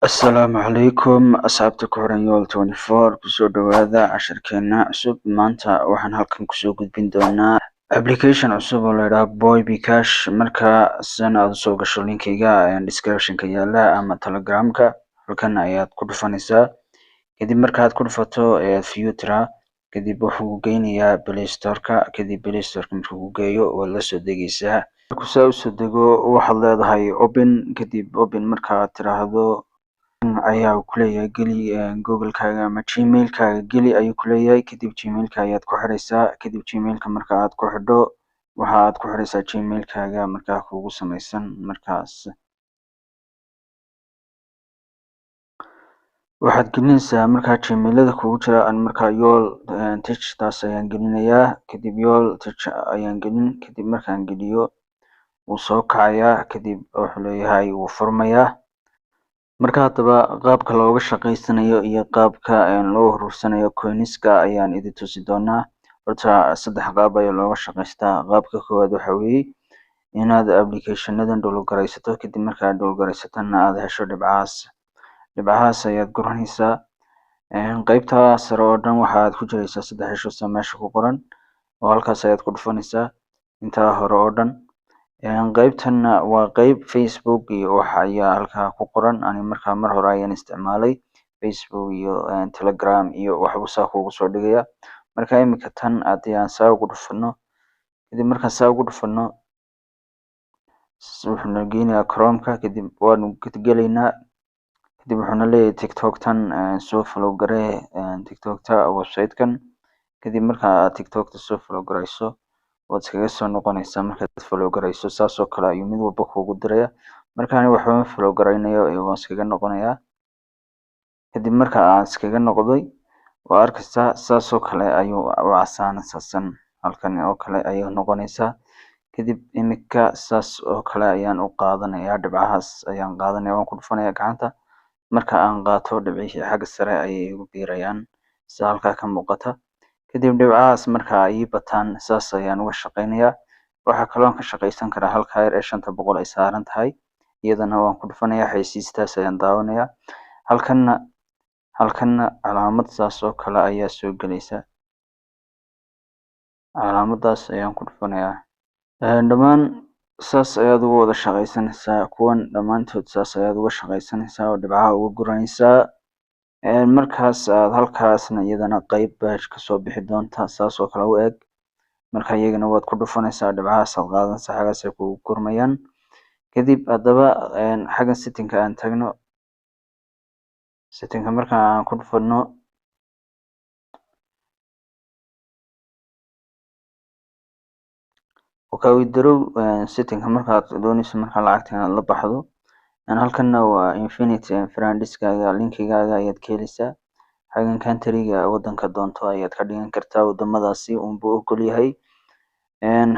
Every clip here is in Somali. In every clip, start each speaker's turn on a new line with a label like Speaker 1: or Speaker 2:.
Speaker 1: Asalaamu calaykum asxaabta ku xiran Yool 24, kusoo dhawaada casharkeena cusub. Maanta waxaan halkan kusoo gudbin doonaa application cusub oo la yidhaahdo Boy Cash. Marka sidan aad usoo gasho linkiga description-ka yaala ama Telegramka, halkan ayaad ku dhufanaysaa. Kadib markaad ku dhufato view tira, kadib wuxuu ku geynayaa Play Store-ka. Kadib Play Store-ka markuu ku geeyo, waad la soo degaysaa. Markuu saa usoo dego, waxaad leedahay open. Kadib open markaad tiraahdo, ayaa kuleeyahay geli Google-kaaga ama Gmail-kaaga geli ayuu kuleeyahay. Kadib Gmail-ka ayaad ku xiraysaa. Kadib Gmail-ka marka aad ku xidho, waxaad ku xiraysaa Gmail-kaaga markaa kugu samaysan. Markaas waxaad gelinaysaa markaa Gmailada kugu jira. An markaa Yool Tech taas ayaan gelinayaa. Kadib Yool Tech ayaan gelin. Kadib markaan geliyo, wuu soo kacayaa. Kadib wuxuu leeyahay wuu furmayaa. Marka haddaba qaabka looga shaqaysanayo iyo qaabka loo urursanayo coinska ayaan idin tusi doonaa. Horta saddex qaab ayaa looga shaqaystaa. Qaabka koowaad waxa weeye inaad applicationadan download garaysato. Kadib markaad download garaysatana aad hesho dhibcahaas. Dhibcahaas ayaad guranaysaa. Qaybta sare oo dhan waxaad ku jiraysaa saddex hesho sida meesha ku qoran, oo halkaas ayaad ku dhufanaysaa intaa hore oo dhan. Qaybtanna waa qayb Facebook iyo wax ayaa halkaa ku qoran. Ani markaa mar hore ayaan isticmaalay Facebook iyo Telegram iyo waxbuu saa kugu soo dhigaya. Marka imika tan haddii aan saa ugu dhufano, kadib markaan saa ugu dhufano, wuxuuna geynayaa Chrome-ka. Kadib waanu gelaynaa. Kadib wuxuuna leeyahay TikTok tan soo follow garee, TikTok-ta website-kan. Kadib marka aad TikTok-ta soo follow garayso, waad iskaga soo noqonaysaa. Markaad follow garayso, saas oo kale ayuu mid walba kuugu diraya. Marka ani waxba ma follow garaynayo ee waan iskaga noqonayaa. Kadib marka aan iskaga noqday, waa arkaysaa, saas oo kale ayuu u casaanaysaa, san halkan oo kale ayay noqonaysaa. Kadib imika saas oo kale ayaan u qaadanayaa, dhibcahaas ayaan qaadanaya. Waan ku dhufanayaa gacanta. Marka aan qaato, dhibcihii xagga sare ayay igu biirayaan sida halkaa ka muuqata. Kadib dhibcahaas marka ay ii bataan, saas ayaan uga shaqaynayaa. Waxaa kaloo ka shaqaysan karaa halkaa yar ee 500 ay saaran tahay. Iyadana waan ku dhufanayaa, xayeysiistaas ayaan daawanayaa. Halkanna calaamad saas oo kale ayaa soo gelaysa. Calaamadaas ayaan ku dhufanayaa. Dhammaan saas ayaad uga wada shaqaysanaysaa. Kuwan dhammaantood saas ayaad uga shaqaysanaysaa oo dhibcaha uga guranaysaa. Markaas aad halkaasna iyadana qayb baa kasoo bixi doonta saas oo kale u eg. Marka iyagana waad ku dhufanaysaa, dhibcahaas aad qaadanaysaa, xaggaas ay kugu gurmayaan. Kadib haddaba xaggan settingka aan tagno. Settingka marka aan ku dhufano, withdraw settingka markaad doonayso markaa lacagta inaad la baxdo. Halkanna waa infinity friendskaaga, linkigaaga ayaad ka heleysaa. Xaggan countryga wadanka doonto ayaad ka dhigan kartaa, wadamadaasi unbuu ogol yahay.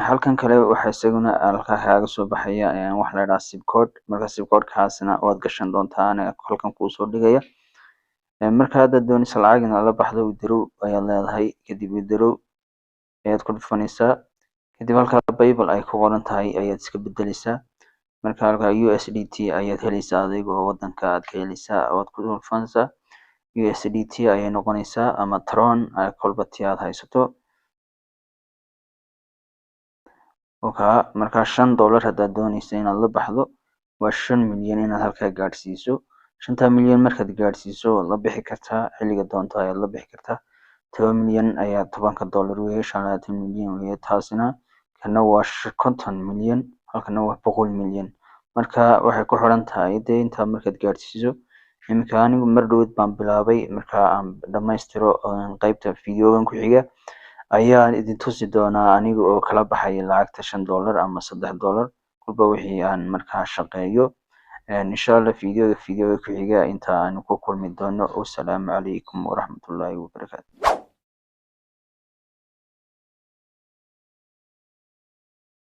Speaker 1: Halkan kale waxa isaguna halkaa kaaga soo baxaya wax la yidhaha zip code. Marka zip code-kaasna waad gashan doontaa, aniga halkan kuusoo dhigaya. Marka haddaad doonayso lacag inaad la baxdo, withdraw ayaad leedahay. Kadib withdraw ayaad ku dhufanaysaa. Kadib halkaa PayPal ay ku qoran tahay ayaad iska bedeleysaa. Marka halkaa USDT ayaad heleysaa, adiga oo wadanka aad ka heleysaa waad ku dhufanaysaa. USDT ayay noqonaysaa ama Tron, kolba tii aad haysato. Okay, marka $5 haddaad doonayso inaad la baxdo, waa 5 milyan inaad halkaa gaadhsiiso. 5-ta milyan markaad gaadhsiiso, waad la bixi kartaa, xilliga doonto ayaad la bixi kartaa. 10 milyan ayaa $10-ka weeye, 25 milyan weeye taasina. Kana waa 50 milyan, halkana waa 100 milyan. Marka waxay ku xiran tahay dee intaa markaad gaadhsiiso. Iminka anigu mar dhaweyd baan bilaabay. Marka aan dhamaystiro qaybta videogan ku xiga ayaan idin tusi doonaa aniga oo kala baxaya lacagta $5 ama $3, kolba wixii aan markaa shaqeeyo, insha Allah. Videoga ku xiga inta aan ku kulmi doono, wasalaamu calaykum waraxmatullaahi wabarakaatu.